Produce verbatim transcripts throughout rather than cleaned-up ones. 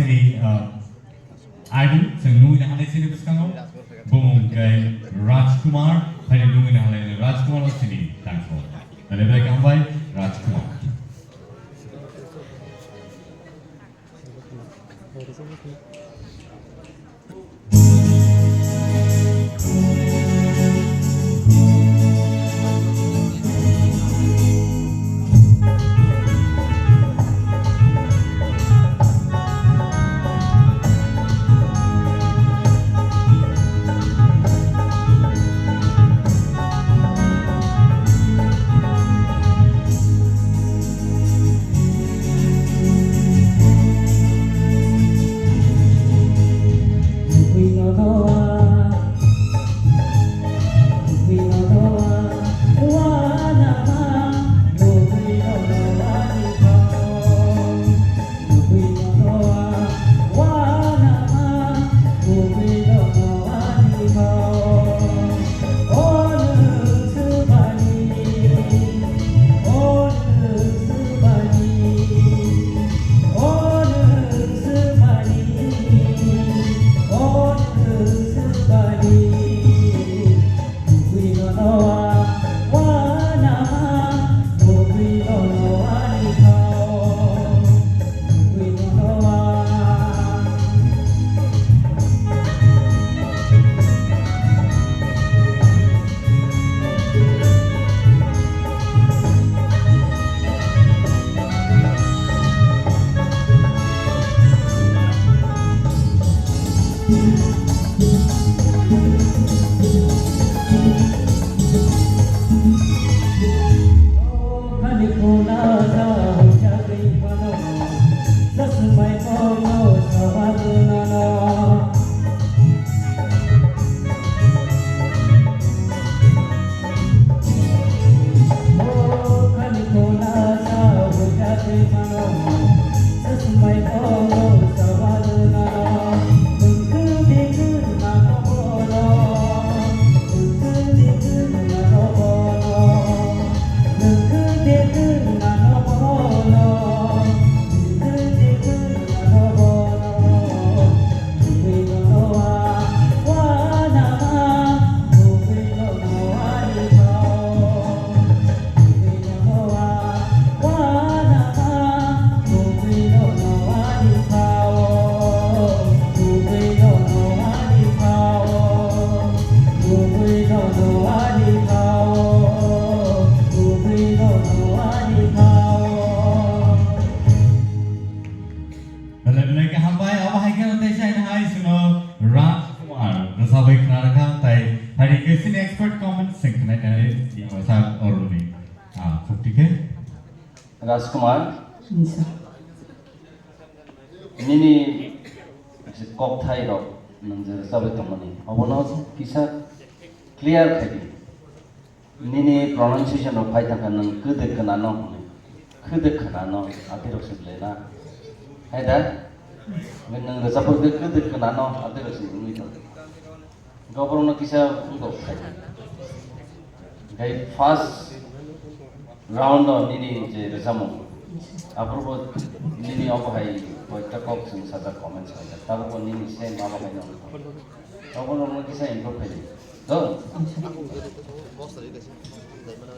Ni, ah, idol, chwng nungwi nahanai chini bwskango, bumung khe Rajkumar, phaini nungwi nahanai Rajkumar o chini tangkho. Nale bai kaham bai, Rajkumar. Belai belai khe hambai, abo hai khe tei sai hai suno Raj Kumar, rwchapwi khna rwkha, tai hari khe sini expert comments se khna nai, sir Arun ni, ah, khukti khe. Raj Kumar, nini je kokthai rok nwng je rwchapwi tongmani, obono kisa clear khai di. Nini pronunciation rok phai thangkha nwng kwdwk khwnano hwnwi. Kwdwk khwnano, atirok se belai na. Hai da? Nwng rwchapwi khe kwdwk khwnano, atirok se wngwi tong. Goborokno kisa wngkok khai. Khai first round o nini je rwchapmung. Aphuru bo nini obo hai koita kok chwng sajak comments khai. Tabuk bo nini same abo hai no. Obo no kisa improve khai di. Do?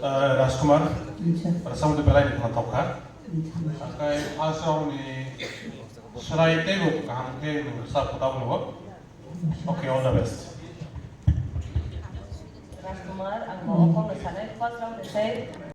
Eh, Rajkumar, rwchapmung belai ni khna thok kha. Akai first round ni swrai teibo kaham khe nwng rwchap kha tabuk no. Okay, all the best. Rajkumar, ang bo okong rwchanai first round ni sai.